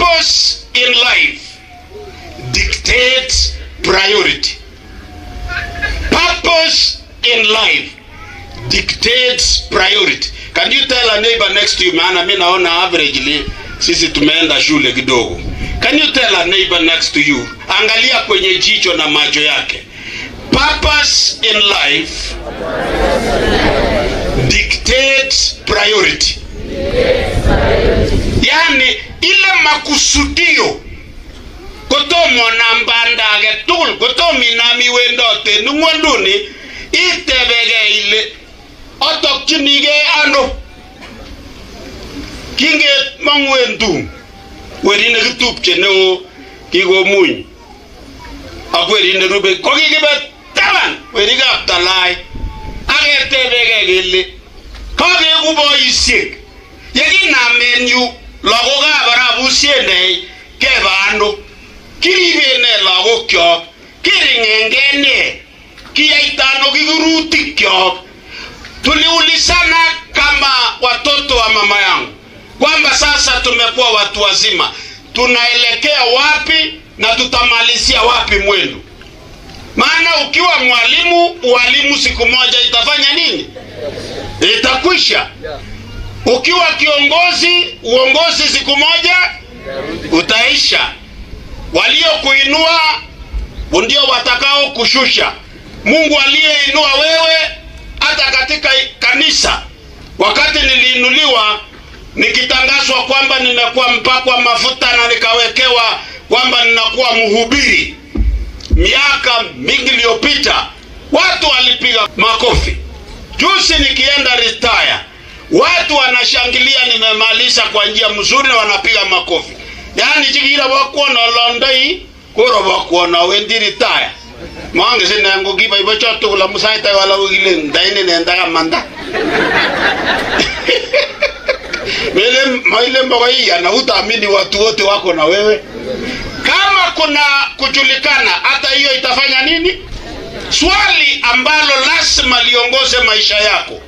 Purpose in life dictates priority. Purpose in life dictates priority. Can you tell a neighbor next to you, maana mimi naona averagely sisi tumeenda shule kidogo. Can you tell a neighbor next to you, angalia kwenye jicho na macho yake. Purpose in life dictates priority. Yani ile makusudio kotomo nambanda age tugul kotomi nami wendote ngwonduni itebege ile otokchinige ano kinge mangu en tum werit nekitupche neo kikomuny ak werit nerube kokikibe taban werikab Talai aketebege kele kakeku boisiek yekinamen yu lagokab Arap Usienei kebe ano kiriben nee lagokyok kiringenge nee kiyaita ano kikurutikkyok. Tuliulizana kama watoto wa mama yangu kwamba sasa tumekuwa watu wazima, tunaelekea wapi na tutamalizia wapi mwendo? Maana ukiwa mwalimu, ualimu siku moja itafanya nini? Itakwisha. Ukiwa kiongozi, uongozi siku moja utaisha. Waliokuinua ndio watakao kushusha. Mungu aliyeinua wewe, hata katika kanisa, wakati niliinuliwa nikitangazwa kwamba ninakuwa mpakwa mafuta na nikawekewa kwamba ninakuwa mhubiri, miaka mingi iliyopita watu walipiga makofi. Juzi nikienda retire, watu wanashangilia nimemaliza kwa njia mzuri na wanapiga makofi. Yaani chigira wakuona londoi koro wakuona wendi retire. Mwange sina ngugi ibo choto kula musaita wala ugile ndaine nenda kamanda. Mele maile mboga na utaamini watu wote wako na wewe. Kama kuna kujulikana hata hiyo itafanya nini? Swali ambalo lazima liongoze maisha yako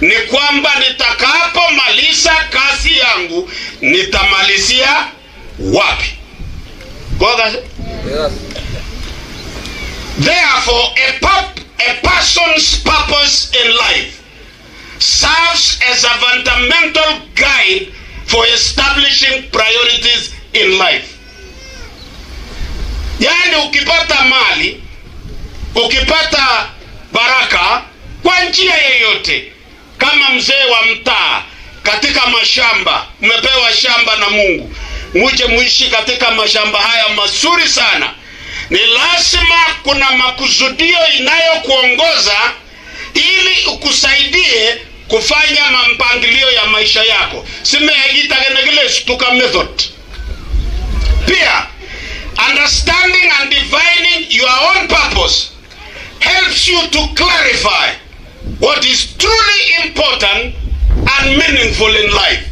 ni kwamba nitakapomaliza kazi yangu nitamalizia wapi? Goga. Yes. Therefore, a person's purpose in life serves as a fundamental guide for establishing priorities in life. Yani ukipata mali, ukipata baraka kwa njia yeyote, kama mzee wa mtaa katika mashamba, umepewa shamba na Mungu, muje muishi katika mashamba haya mazuri sana, ni lazima kuna makusudio inayokuongoza ili ukusaidie kufanya mpangilio ya maisha yako. Simehegitagenegile stuka method. Pia, understanding and defining your own purpose helps you to clarify what is truly important and meaningful in life.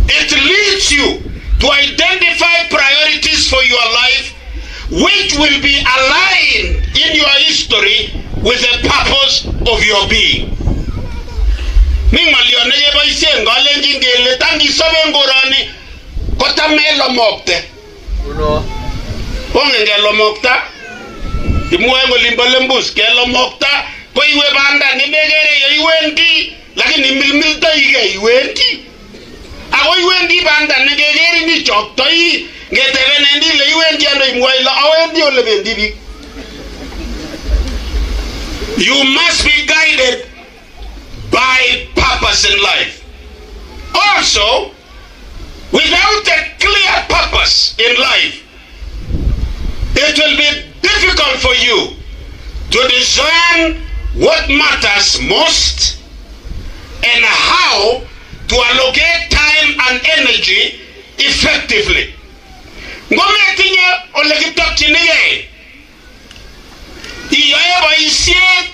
It leads you to identify priorities for your life which will be aligned in your history with the purpose of your being. Ming'olio nekeboisien kalenjin kele tam kisobe ngoroni kotam elomokte. Ongen kelomokta? Imwoe eng olimbo Lembus kelomokta ko iwe banda nemekere ye iwendi lakini imilmiltoige iwendi. Ako iwendi banda nekekerin ichoktoi ngetebenen ile iwendi ano imwoe ile awendi ole bendi biik. You must be guided by purpose in life. Also, without a clear purpose in life, it will be difficult for you to discern what matters most and how to allocate time and energy effectively. Ngometinye ole kitokchinigei iyoe boisiet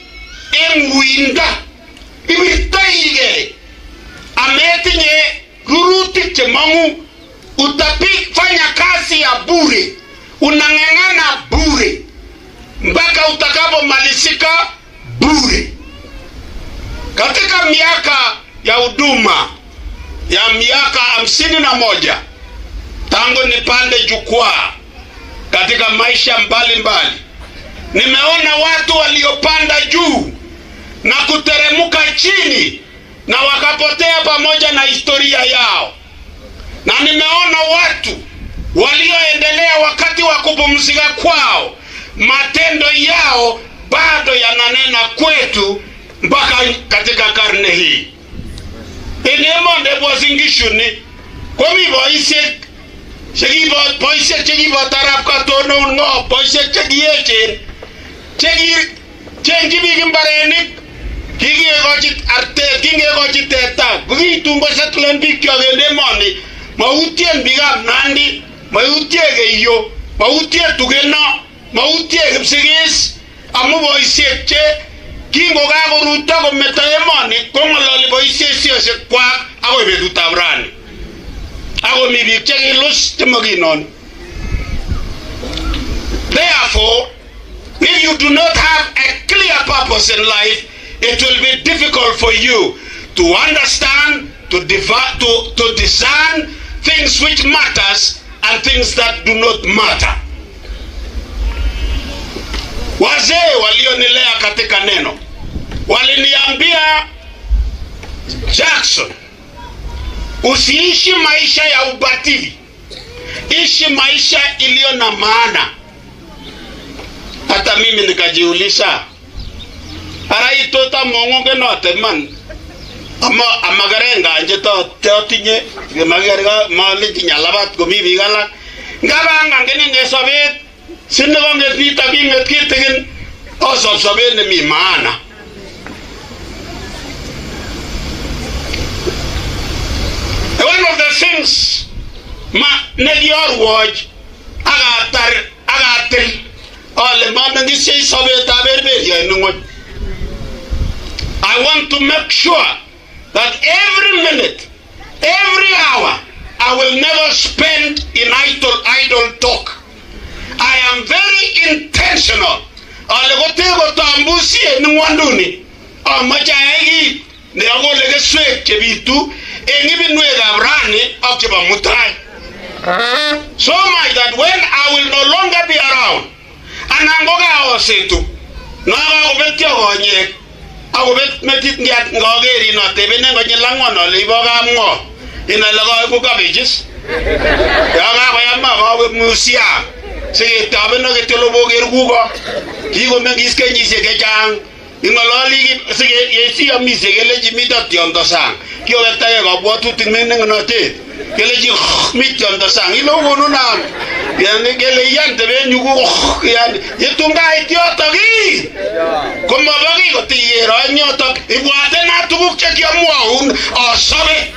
eng uindo, ibirtoigei ametinye rurutik chemong'u, utafanya kazi ya bure, unang'ang'ana bure mpaka utakapomalizika bure. Katika miaka ya huduma ya miaka 51 tangu nipande jukwaa katika maisha mbalimbali, nimeona watu waliopanda juu na kuteremuka chini na wakapotea pamoja na historia yao. Na nimeona watu walioendelea wakati wa kupumzika kwao, matendo yao bado yananena kwetu mpaka katika karne hii. Enemonde bwasingishuni komi boisiek chekibo boisiek chekibo tarap katonon ng'o boisiek chekiechen chekichengi biik mbarenik kikekochi artet kingekochi teta kokitun kosettlen biik kyok en emoni. Mautien biikab Nandi, mautien Keiyo, mautien Tugeno, mautien Kipsigis amu boisiek che kingokakoruto kometo emoni kong'ololi boisiosiek kwak akoi betutab rani. Ako mi biik chekilus chemokinoni. Therefore, if you do not have a clear purpose in life, it will be difficult for you to understand, to discern things which matters and things that do not matter. Wazee walionilea katika neno waliniambia, Jackson, usiishi maisha ya ubatili, ishi maisha iliyo na maana. Hata mimi nikajiuliza, ara itota mongonge note man ama amakarenga nje to tinye makerga malenji nyalabat komi biik alak ngabangan en sobet sinikong'et nitok king'et kitikin osob sobet nemi maana. One of the things ma nekiorwoch akatar akatil ale mameng'isiei sobetab berberia en ng'wony. I want to make sure that every minute, every hour, I will never spend in idle talk. I am very intentional. Ale kote kotambusi en ng'wonduni amache ayai kit neakole keswek chebitu en ibinwekab rani ak chebo mutai. So much that when I will no longer be around, anan ko kaosetu, nakakobetyo konyek, akobet metit ngoker in atebenen konyil ang'wan ale ibo kap ng'o, inai ile koibu cabbages. Yon kakoyam akowe museum siketoben kityo loboker kuko kikomeng'is kenyisiek chechang. Ing'ololi siyomisie kelechi mito tiondo sang, kiowektagei kabwatutik mening'notet kelechi mi tiondo sang ile okonon yani kele iyan teben yu yani yetun kait yotok ii komobo kiy kotikero en yotok ibwatena tuguk chekiomwoun asobe.